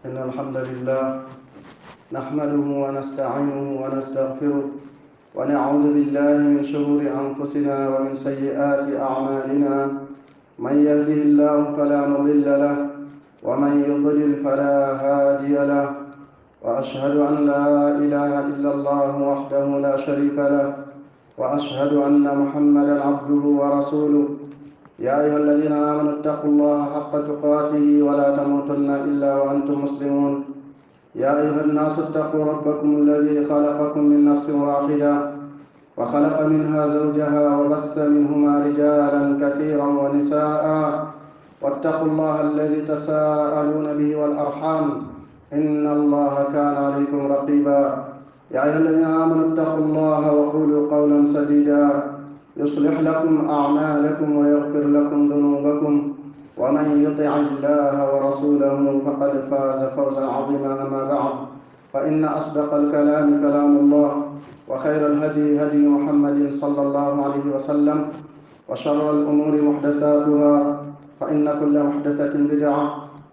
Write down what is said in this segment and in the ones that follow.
إن الحمد لله نحمده ونستعينه ونستغفره ونعوذ بالله من شرور أنفسنا ومن سيئات أعمالنا. من يهده الله فلا مضل له ومن يضلل فلا هادي له، وأشهد أن لا إله إلا الله وحده لا شريك له، وأشهد أن محمدا عبده ورسوله. يا أيها الذين آمنوا اتقوا الله حق تقاته ولا تموتن إلا وأنتم مسلمون. يا أيها الناس اتقوا ربكم الذي خلقكم من نفس واحدة وخلق منها زوجها وبث منهما رجالا كثيرا ونساء، واتقوا الله الذي تساءلون به والأرحام إن الله كان عليكم رقيبا. يا أيها الذين آمنوا اتقوا الله وقولوا قولا سديدا يصلح لكم أعمالكم ويغفر لكم ذنوبكم، ومن يطع الله ورسوله فقد فاز فوزا عظيما. أما بعد، فإن أصدق الكلام كلام الله، وخير الهدي هدي محمد صلى الله عليه وسلم، وشر الأمور محدثاتها، فإن كل محدثة بدعة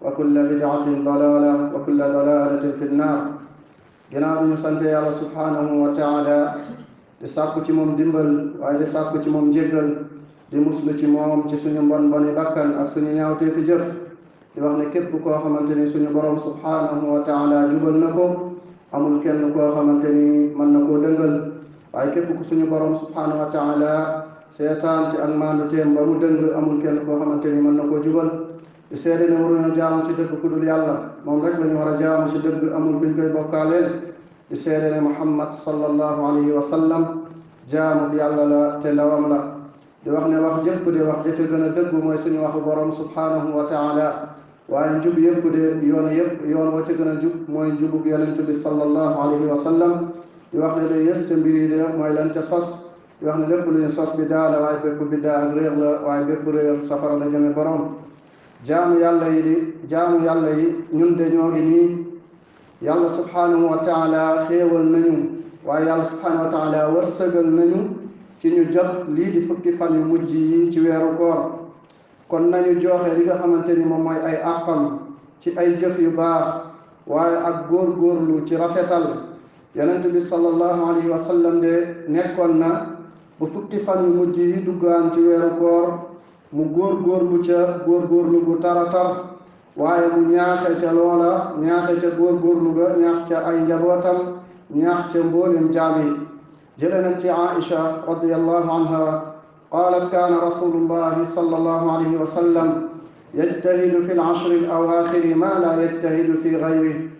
وكل بدعة ضلالة وكل ضلالة في النار. ginnaaw bi ñu sant yàlla subhanahu wa taala di sàkku ci moom dimbal waaye di sàkku ci moom njéggal, di muslu ci moom ci suñu mbon boni bakkan ak suñu ñaawtee fi jëf, di wax ne képp koo xamante ni suñu borom subhanahu wa taala jubal na ko, amul kenn koo xamante ni mën na koo dëngal. waaye képp ku suñu borom subhanahu wa taala seetaan ci ak maandu teem ba mu dëng, amul kenn koo xamante ni mën na koo jubal. di seede ne waruñu jaamu ci dëgg ku dul yàlla, moom rek lañu war a jaamu ci dëgg, amul kuñ koy bokkaaleel. di seede ne Muhammad sallallahu alayhi wa sallam jaamu yàlla la te ndawam la. di wax ne wax jëpp de wax ja ca gën a dëgg mooy suñu waxu borom subhanahu wa taala, waaye njub yëpp de yoon wa ca gën a jub mooy njubug yonent bi sallallahu alayhi wa sallam. di wax ne day yës ca mbir yi de mooy lan ca sos. di wax ne lépp lu ñu sos bidaa la, waaye bépp bidaa ak réer la, waaye bépp réer safara la jëme borom. jaamu yàlla yi ñun de ñoo ngi nii. yàlla subhanahu wa taala xéewal nañu, waaye yàlla subhanahu wa taala wërsëgal nañu ci ñu jot lii di fukki fan yu mujj yi ci weeru koor. kon nañu joxe li nga xamante ni moom mooy ay àqam ci ay jëf yu baax, waaye ak góorgóorlu ci rafetal. yonent bi sallallahu alayhi wa sallam de nekkoon na bu fukki fan yu mujj yi duggaan ci weeru koor mu góorgóorlu ca góorgóorlu bu taratar, waaye mu ñaaxe ca loola, ñaaxe ca góorgóorlu ga, ñaax ca ay njabootam, ñaax ca mboolem jaam yi. jële nañ ci Aisha radiyallahu anha qaalat kaana rasulullahi sallallahu alayhi wa sallam yajtahidu fi al-ashri al-awaaxiri ma la yajtahidu fi gayrihi.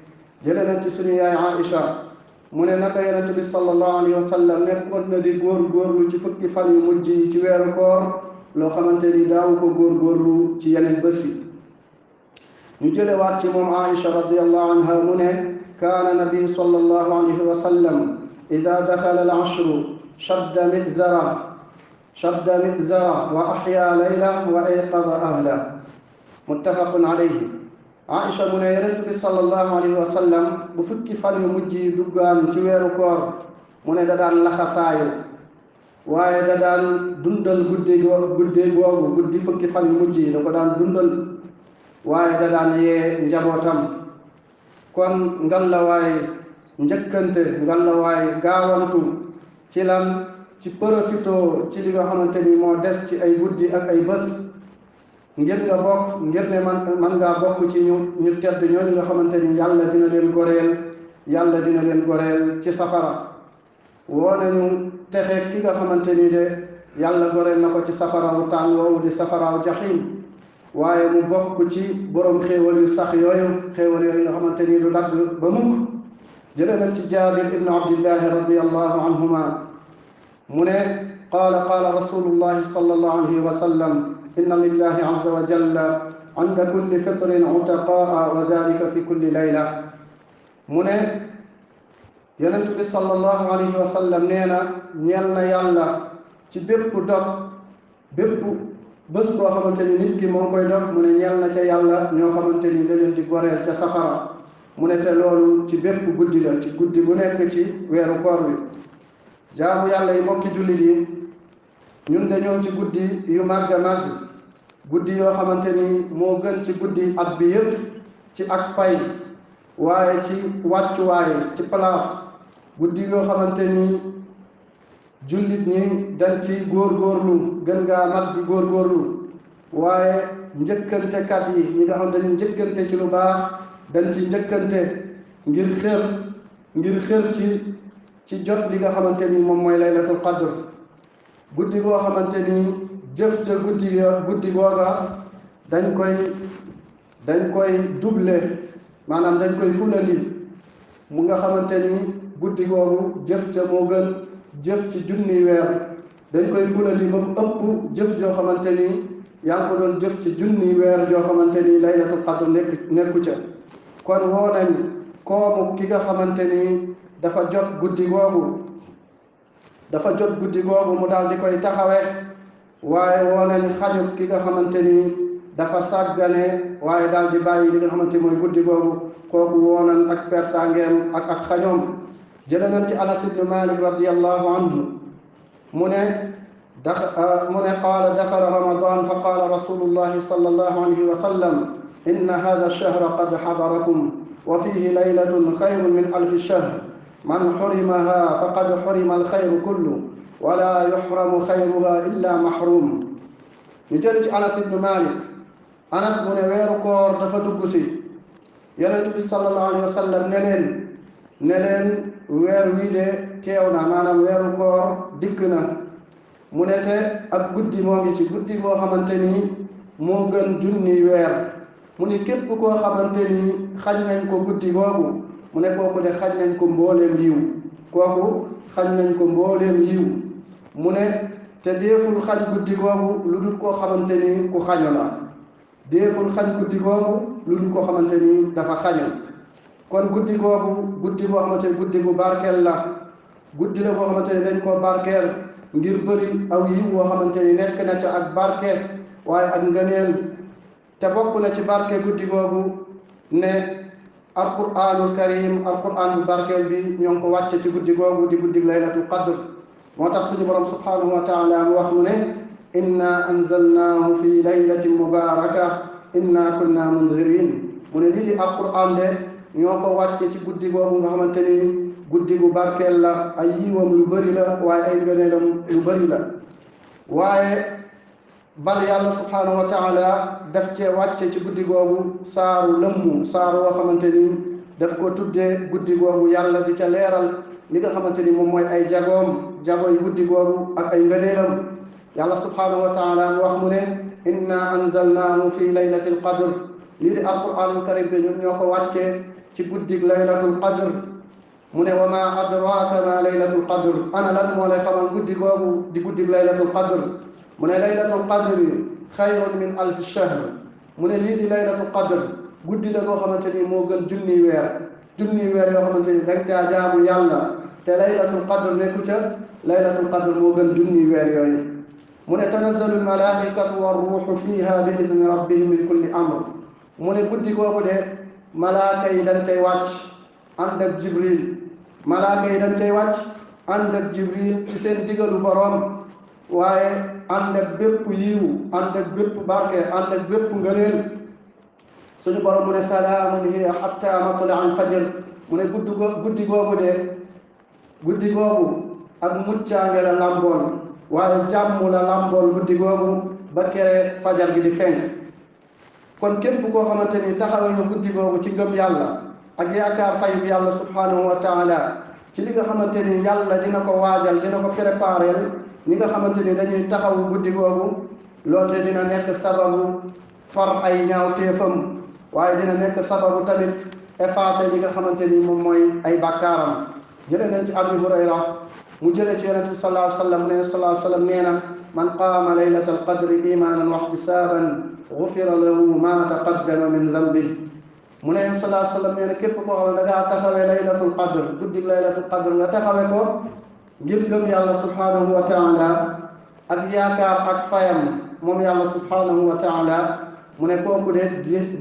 jële nañ ci suñu yaay Aisha mu ne naka yonent bi sallallahu alayhi wa sallam nekkoon na di góorgóorlu ci fukki fan yu mujj yi ci weeru koor loo xamante ni daawu ko góorgóorlu ci yeneen bés yi. ñu jëlewaat ci moom Aisha radiyallahu anha mu ne kaana nabi sallallahu alayhi wa sallam ida daxala al-ashru shadda mizara wa ahya layla wa ayqada ahla, muttafaqun alayhi. Aisha mu ne yonent bi sallallahu alayhi wa sallam bu fukki fan yu mujj yi duggaan ci weeru koor mu ne da daan laxasaayu, waaye da daan dundal guddi googu guddi fukki fan yu mujj yi da ko daan dundal, waaye da daan yee njabootam. kon ngallawaay njëkkante, ngallawaay gaawantu ci lan, ci profito ci li nga xamante ni moo des ci ay guddi ak ay bés, ngir ne man ngaa bokk ci ñu tedd ñooñu nga xamante ni yàlla dina leen goreel ci safara. woo nañu texe ki nga xamante ni de yàlla goreel na ko ci safaraaw tàng woowu di safaraaw jaxiim, waaye mu bokk ci borom xéewal yu sax yooyu nga xamante ni du dagg ba mukk. jële nañ ci Jaabir ibnu Abdillahi radiyallahu anhuma mu ne qaala rasulullahi sallallahu alayhi wa sallam inna lillahi azza wa jalla inda kulli fitrin utaqaa wa dalika fi kulli layla. mu ne yonent bi sallallahu alayhi wa sallam nee na ñeel na yàlla ci bépp dog, bépp bés boo xamante ni nit ki moo ngi koy dog, mu ne ñeel na ca yàlla ñoo xamante ni da leen di goreel ca safara. mu ne te loolu ci bépp guddi la, ci guddi bu nekk ci weeru koor wi. jaamu yàlla yi mbokki jullit yi, ñun dañoo ci guddi yu màgg guddi yoo xamante ni moo gën ci guddi at bi yëpp ci ak pay, waaye ci wàccuwaay ci place guddi yoo xamante ni jullit ñi dañ ci góorgóorlu gën ngaa mat di góorgóorlu waaye njëkkantekat yi ñi nga xamante ni njëkkante ci lu baax dañ ci njëkkante ngir xër ci jot li nga xamante ni moom mooy laylatul qadr guddi goo xamante ni jëf ca guddi googa dañ koy double maanaam dañ koy fulandi mu nga xamante ni guddi googu jëf ca moo gën jëf ci junni weer dañ koy fulandi ba mu ëpp jëf joo xamante ni yaa ngi ko doon jëf ci junni weer joo xamante ni laylatul qadr nekku ca kon woo nañ koomu ki nga xamante ni dafa jot guddi googu mu daal di koy taxawe waaye woo nañ xajut ki nga xamante ni dafa sàggane waaye daal di bàyyi li nga xamante ni mooy guddi googu kooku woo nañ ak pertangeem ak xañoom jële nañ ci Anas ibn Malik radiyallahu anhu mu ne qaala daxala ramadan fa qaala rasulullahi sallallahu alayhi wa sallam inna hada ash-shahra qad xadarakum wa fihi laylatun xayrun min alfi shahr man xurimaha faqad xurima alxayru kullu wala yuxramu xayruha illa mahrum ñu jël ci Anas ibn Malik Anas mu ne weeru koor dafa dugg si yonent bi sallallahu alayhi wa sallam ne leen weer wii de teew na maanaam weeru koor dikk na mu ne te ak guddi moo ngi ci guddi boo xamante ni moo gën junni weer mu ni képp koo xamante ni xañ nañ ko guddi googu mu ne kooku de xañ nañ ko mbooleem yiw mu ne te deeful xañ guddi googu lu dul koo xamante ni ku xañu la deeful xañ guddi googu lu dul koo xamante ni dafa xañu kon guddi googu guddi boo xamante ni guddi gu barkeel la guddi la boo xamante ni dañ koo barkeel ngir bëri aw yiw woo xamante ni nekk na ca ak barke waaye ak ngëneel te bokk na ci barke guddi googu ne alquranul karim alquran bu barkeel bi ñoo ngi ko wàcce ci guddi googu di guddi laylatul qadr moo tax suñu borom subhanahu wa taala mu wax mu ne inna anzalnaahu fi laylatin mubaraka inna kunna munzirin mu ne lii di alquran de ñoo ko wàcce ci guddi googu nga xamante ni guddi gu barkeel la ay yiwam lu bëri la waaye ay ngëneelam lu bëri la waaye bal yàlla subhanahu wa taala daf cee wàcce ci guddi googu saaru woo xamante ni daf ko tuddee guddi googu yàlla di ca leeral li nga xamante ni moom mooy ay jagoy guddi googu ak ay ngëneelam yàlla subhanahu wa taala mu wax mu ne inna anzalnaahu fi laylatil qadr lii di alquranul karim bi ñun ñoo ko wàccee ci guddig laylatul qadr mu ne wa ma adraka ma laylatul qadr ana lan moo lay xamal guddi googu di guddig laylatul qadr mu ne laylatul qadri xayrun min alfi shahr mu ne lii di laylatul qadr guddi la goo xamante ni moo gën junni weer yoo xamante ni danga caa jaamu yàlla te laylatul qadr nekku ca laylatul qadr moo gën junni weer yooyu mu ne tanazzalu almalaikatu warruuxu fiha bi idni rabbihim min kulli amr mu ne guddi googu de malaaka yi dañ cay wàcc ànd ak jibril ci seen digalu boroom waaye ànd ak bépp yiw ànd ak bépp barke ànd ak bépp ngëneel suñu borom mu ne salaamun hiya hatta matla al fajr mu ne guddi googu ak muccaange la lambool waaye jàmm la lambool guddi googu ba kere fajar gi di fenk kon képp koo xamante ni taxawee nga guddi googu ci ngëm yàlla ak yaakaar fay bi yàlla subhanahu wa taala ci li nga xamante ni yàlla dina ko waajal dina ko prépareel ñi nga xamante ni dañuy taxawu guddi googu loolu de dina nekk sababu far ay ñaawteefam waaye dina nekk sababu tamit effacé li nga xamante ni moom mooy ay bàkkaaram jële nañ ci Abi Hurayra mu jële ci yonente bi sallallahu alayhi wa sallam nee na man qaama laylatal qadri imanan wa ihtisaban gufira lahu ma taqaddama min dambih mu ne sallallahu alayhi wa sallam nee na képp koo xam ne da ngaa taxawee laylatul qadr guddig laylatul qadr nga taxawe ko ngir gëm yàlla subhanahu wa taala ak yaakaar ak fayam moom yàlla subhanahu wa taala mu ne kooku de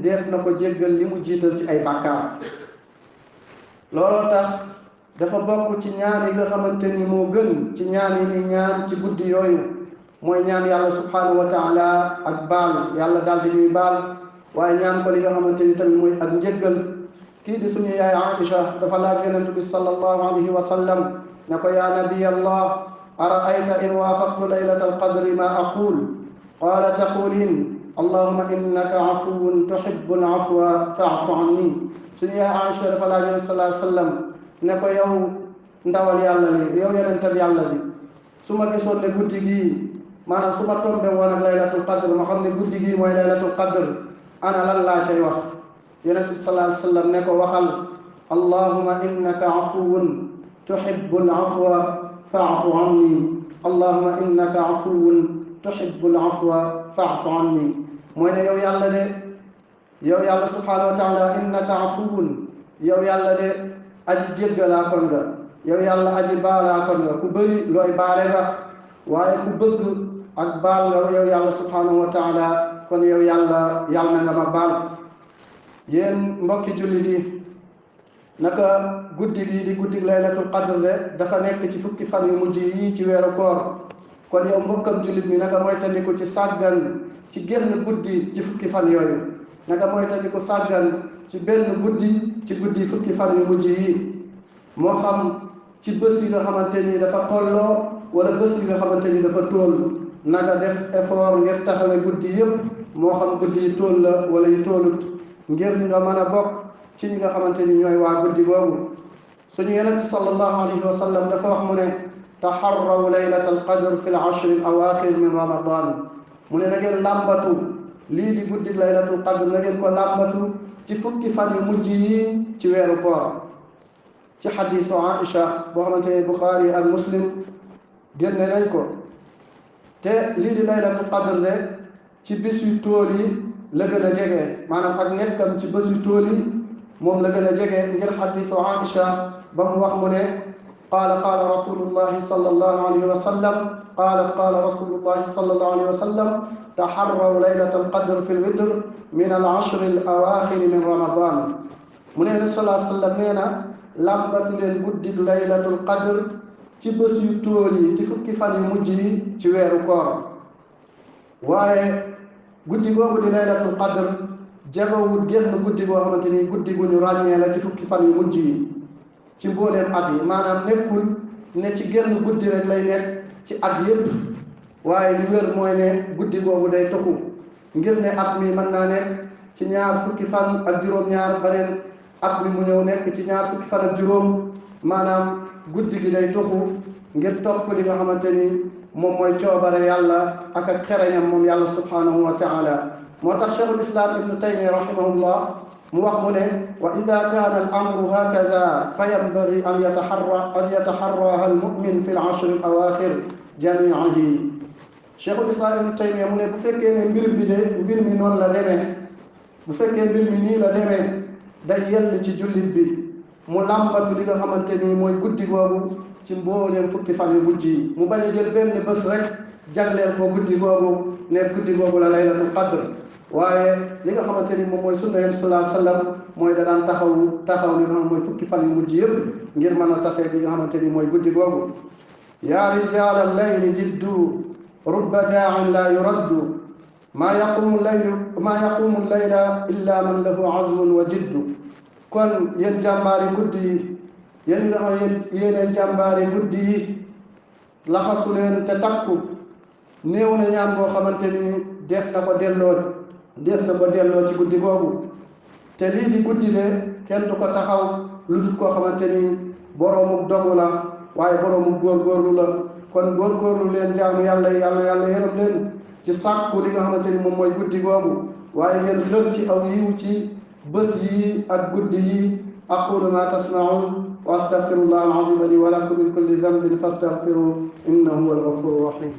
def na ko jéggal li mu jiital ci ay bàkkaar looloo tax dafa bokk ci ñaan yi nga xamante ni moo gën ci ñaan yi ni ñaan ci guddi yooyu mooy ñaan yàlla subhanahu wa taala ak baal yàlla daal di ñuy baal waaye ñaan ko li nga xamante ni tamit mooy ak njéggal kii di suñu yaay Aïcha dafa laaj yonent bi sallallahu alayhi wa sallam ne ko yaa nabiyallah araayta in waafaqtu laylata alqadri ma aqul qaala taqulin allahuma innaka afuwun tuhibbu alafwa faafu anni suñu yaay Aïcha dafa laaj yonent sallallahu alayhi wa sallam ne ko yow ndawal yàlla li yow yonentab yàlla bi su ma gisoon ne guddi gii maanaam su ma tombe woon ak laylatul qadr ma xam ne guddi gii mooy laylatul qadr ana lan laa cay wax yonent bi sallallahu alayhi wa sallam ne ko waxal allahuma innaka afuwun tuhibbul afwa fa'fu anni allahuma innaka afuwun tuhibbul afwa fa'fu anni mooy ne yow yàlla de yow yàlla subhanahu wa taala innaka afuwun yow yàlla de aji jéggalaa kon nga yow yàlla aji baalaa kon nga ku bëri looy baale nga waaye ku bëgg ak baal nga yow yàlla subhanahu wa taala kon yow yàlla na nga ma baal yéen mbokki jullit yi naka guddi gi di guddi laylatul qadr de dafa nekk ci fukki fan yu mujj yi ci weeru koor kon yow mbokkam jullit mi naka moytandiku ci sàggan ci génn guddi ci fukki fan yooyu naka moytandiku sàggan ci benn guddi ci guddi fukki fan yu mujj yi moo xam ci bés yi nga xamante ni dafa tolloo wala bés yi nga xamante ni dafa toll naka def effort ngir taxawe guddi yépp moo xam guddi yi toll la wala yi tollut ngir nga mën a bokk ci ñi nga xamante ni ñooy waa guddi boobu suñu yonent sallallahu alayhi wa sallam dafa wax mu ne taxarraw laylata alqadr fi al-ashr al-awaaxir min ramadan mu ne na ngeen làmbatu lii di guddi laylatul qadr na ngeen ko làmbatu ci fukki fan yu mujj yi ci weeru koor ci xadiisu Aïcha boo xamante ne Buxaari ak Muslim génne nañ ko te lii di laylatul qadr de ci bis yu tool yi la gën a jege maanaam ak nekkam ci bés yu tool yi moom la gën a jege ngir xadiisu Aïcha ba mu wax mu ne qaala qaala rasulullahi sallallahu alayhi wa sallam qaalat qaala rasulullahi sallallahu alayhi wa sallam taxarraw laylata alqadr fi lwitr min al-ashr al-awaaxir min ramadan mu ne nabi sallallahu alayhi wa sallam nee na làmbatu leen guddi laylatul qadr ci bés yu tool yi ci fukki fan yu mujj yi ci weeru koor waaye guddi googu di laylatul qadr jegowul génn guddi boo xamante ni guddi gu ñu ràññee la ci fukki fan yu mujj yi ci mbooleem at yi maanaam nekkul ne ci génn guddi rek lay nekk ci at yépp waaye li wér mooy ne guddi googu day toxu ngir ne at mi mën naa nekk ci ñaar fukki fan ak juróom-ñaar beneen at mi mu ñëw nekk ci ñaar fukki fan ak juróom maanaam guddi gi day toxu ngir topp li nga xamante ni moom mooy coobare yàlla ak xereñam moom yàlla subhanahu wa taala moo tax cheikhul islam ibnu taymiya rahimahullah mu wax mu ne wa ida kaana al amru hakada fa yanbagi an yataxarraha al mumin fi l ashr al awaaxir jamiihi cheikhul islam ibnu taymiya mu ne bu fekkee ne mbir mi noonu la demee bu fekkee mbir mi nii la demee day yell ci jullit bi mu làmbatu li nga xamante ni mooy guddi googu ci mbooleem fukki fan yu mujj yi mu bañ a jël benn bés rek jagleel ko guddi googu ne guddi googu la laylatul qadr waaye li nga xamante ni moom mooy sunna yonent sallallahu alayhi wa sallam mooy da daan taxaw li nga xam mooy fukki fan yu mujj yëpp ngir mën a tase li nga xamante ni mooy guddi googu yaa rijaala allayli jiddu rubba daa'in la yuraddu maa yaqumu layla illa man lahu azmun wa jiddu kon yéen jàmbaari guddi yi yéen nga xam yéeneen jàmbaari guddi yi laxasu leen te takku néew na ñaan boo xamante ni def na ko delloo ci guddi googu te lii di guddi de kenn du ko taxaw lu dul koo xamante ni boroomu dogu la waaye boroomu góorgóorlu la kon góorgóorlu leen jaamu yàlla yërëm leen ci sàkku li nga xamante ni moom mooy guddi googu waaye ngeen xër ci aw yiw ci bés yi ak guddi yi aqulu ma tasmaun wa astaghfirullah al-azim li wa lakum min kulli dhanbin fastaghfiruhu innahu huwal ghafurur rahim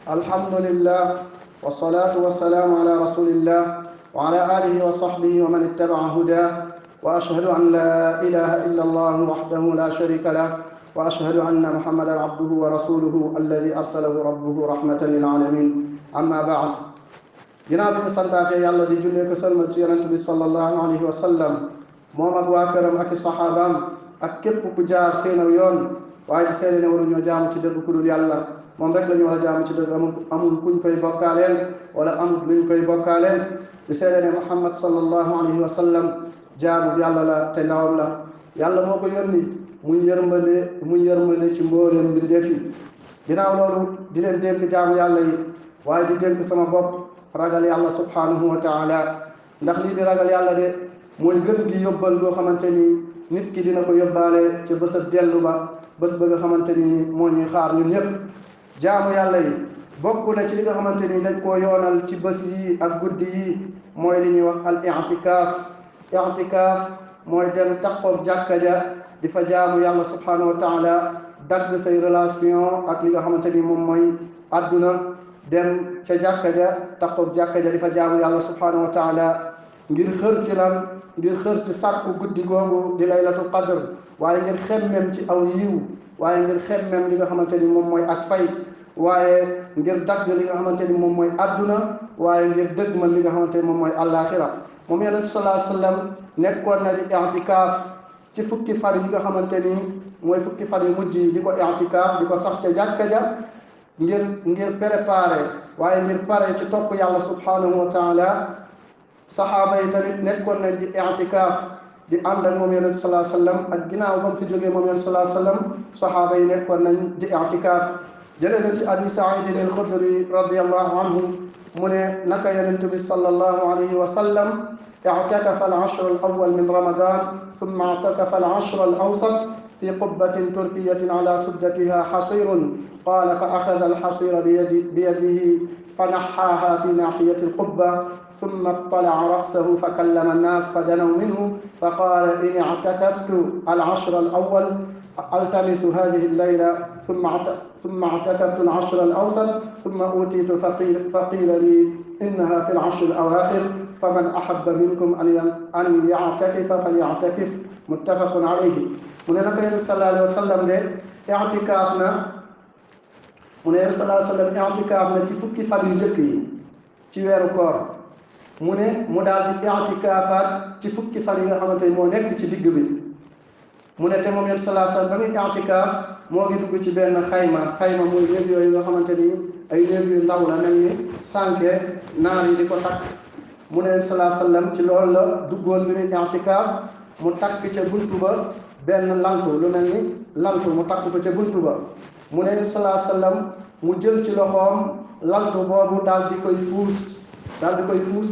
alhamdulillah wassalatu wassalamu ala rasulillah wa ala alihi wa sahbihi wa man ittaba'a hudah wa ashhadu an la ilaha illa allah wahdahu la sharika lah wa ashhadu anna muhammadan abduhu wa rasuluhu alladi arsalahu rabbuhu rahmatan lil alamin amma ba'd ginnaaw bi ñu santaate yàlla di jullee ko sëlmal ci yonent bi sallallahu alayhi wa sallam moom ak waa këram ak i saxaabaam ak képp ku jaar seenaw yoon waaye di seede ne waruñoo jaamu ci dëgg ku dul yàlla moom rek la ñu war a jaamu ci dëgg amul kuñ koy bokkaaleel wala amul luñ koy bokkaaleel di seede ne Muhammad sallallahu alayhi wa sallam jaamu yàlla la te ndawam la yàlla moo ko yónni muy yërmande ci mbooleem mbindeef yi ginnaaw loolu di leen dénk jaamu yàlla yi waaye di dénk sama bopp ragal yàlla subhanahu wa taala ndax lii di ragal yàlla de mooy gën gi yóbbal goo xamante ni nit ki dina ko yóbbaale ca bésab dellu ba bés ba nga xamante ni moo ñuy xaar ñun ñëpp jaamu yàlla yi bokk na ci li nga xamante ni dañ koo yoonal ci bés yi ak guddi yi mooy li ñuy wax al i'tikaaf mooy dem taqoog jàkka ja di fa jaamu yàlla subhanahu wa taala dagg say relation ak li nga xamante ni moom mooy àdduna dem ca jàkka ja taqoog jàkka ja di fa jaamu yàlla subhanahu wa taala ngir xër ci lan ngir xër ci sàkku guddi googu di laylatul qadr waaye ngir xemmem ci aw yiw waaye ngir xemmem li nga xamante ni moom mooy ak fay waaye ngir dagg li nga xamante ni moom mooy àdduna waaye ngir dëgmal li nga xamante ni moom mooy àllaaxira moom yonent sallallahu alayhi wa sallam nekkoon na di i'tikaaf ci fukki fan yi nga xamante ni mooy fukki fan yu mujj yi di ko i'tikaaf di ko sax ca jàkka ja ngir préparer waaye ngir pare ci topp yàlla subhanahu wa taala saxaaba yi tamit nekkoon nañ di i'tikaaf di ànd ak moom yonent sallallahu alayhi wa sallam ak ginnaaw ba mu fi jógee moom yonent sallallahu alayhi wa sallam saxaaba yi nekkoon nañ di i'tikaaf jëlee nañ ci abi saïd al-xudri radiyallahu anhu mu ne naka yonent bi sallallahu alayhi wa sallam اعتكف العشر الأول من رمضان ثم اعتكف العشر الأوسط في قبة تركية على سدتها حصير قال فأخذ الحصير بيده فنحاها في ناحية القبة ثم اطلع رأسه فكلم الناس فدنوا منه فقال إن اعتكفت العشر الأول ألتمس هذه الليلة ثم اعتكفت العشر الأوسط ثم أوتيت فقيل لي إنها في العشر الأواخر فمن أحب منكم أن يعتكف فليعتكف متفق عليه mu ne naka yonent sallallahu alayhi wa sallam de i'tikaaf na mu ne yonent sallallahu alayhi wa sallam i'tikaaf na ci fukki fan yu njëkk yi ci weeru koor mu ne mu daal di i'tikaafaat ci fukki fan yi nga xamante ni moo nekk ci digg bi mu ne te moom yonent sallallahu alayhi wa sallam ba muy i'tikaaf moo ngi dugg ci benn xayma muy néeg yooyu nga xamante ni ay néeg yu ndaw la mel ni sànke naar yi di ko takk mu ne yonent sallallahu alayhi wa sallam ci loolu la duggoon bi muy i'tikaaf mu takk ca buntu ba benn lantu lu mel ni lantu mu takk ko ca buntu ba mu ne sallallahu alayhi wa sallam mu jël ci loxoom lantu boobu daal di koy puus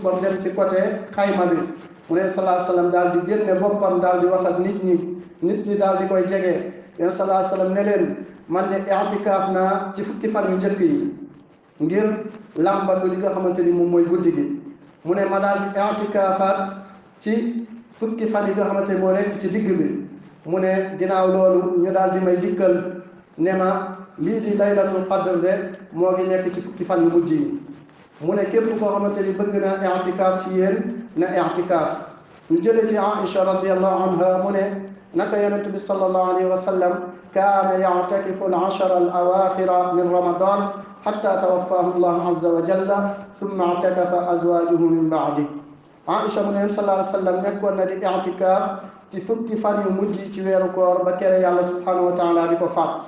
ba mu dem ci côté xayma bi mu ne sallallahu alayhi wa sallam daal di génne boppam daal di wax ak nit ñi daal di koy jege yéen sallallahu alayhi wa sallam ne leen man de i'tikaaf naa ci fukki fan yu njëkk yi ngir làmbatu li nga xamante ni moom mooy guddi gi mu ne ma daal di i'tikaafaat ci fukki fan yi nga xamante ni moo nekk ci digg bi mu ne ginnaaw loolu ñu daal di may dikkal ne ma lii di laylatul qadr de moo ngi nekk ci fukki fan yu mujj yi mu ne képp koo xamante ni bëgg na i'tikaaf ci yéen na i'tikaaf ñu jëlee ci Aïcha radiyallahu anha mu ne naka yonent bi sallallahu alayhi wa sallam kaana ya'takifu al-ashara al-awaakhira min ramadan hatta tawaffahu Allah azza wa jalla thumma i'takafa azwaajuhu min ba'di Aïcha mu ne sallallahu alayhi wa sallam nekkoon na di i'tikaaf ci fukki fan yu mujj yi ci weeru koor ba kere yàlla subhanahu wa taala di ko faat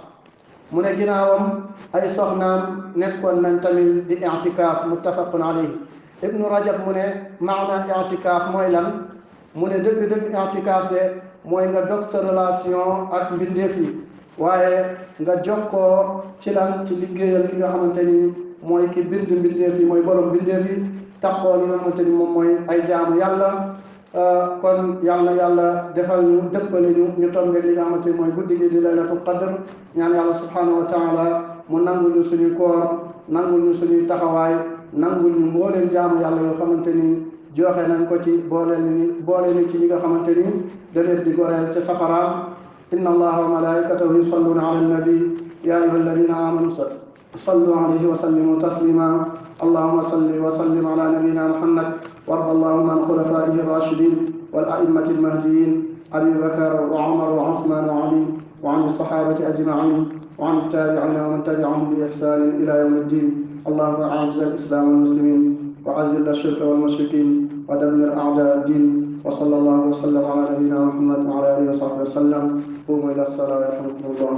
mu ne ginnaawam ay soxnaam nekkoon nañ tamit di i'tikaaf muttafaqun alayhi ibnu rajab mu ne maana i'tikaaf mooy lan mu ne dëgg-dëgg i'tikaaf de mooy nga dog sa relation ak mbindeef yi waaye nga jokkoo ci lan ci liggéeyal ki nga xamante ni mooy ki bind mbindeef yi mooy borom mbindeef yi taxoo li nga xamante ni moom mooy ay jaamu yàlla kon yàlla defal ñu dëppale ñu tombe li nga xamante ni mooy guddi gi di laylatul qadr ñaan yàlla subhanahu wa taala mu nangul ñu suñuy koor nangul ñu suñuy taxawaay nangul ñu mbooleen jaamu yàlla yoo xamante ni joxe nañ ko ci boole ni ci ñi nga xamante ni da leen di goreel ca safaraam inna allaha wa malaikatahu yusalluna ala annabi ya ayuha alladina amanu sallu alayhi wa sallimu taslima allahuma salli wa sallim ala nabiyina muhammad warda allahuma an khulafaihi rashidin wal a'immati almahdiyin abi bakar wa umar wa uthman wa ali wa an الصحابة أجمعين وعن التابعين ومن تبعهم بإحسان إلى يوم الدين اللهم أعز الإسلام والمسلمين وأذل الشرك والمشركين ودمر أعداء الدين وصلى الله وسلم على نبينا محمد وعلى آله وصحبه وسلم. قوموا إلى الصلاة يرحمكم الله.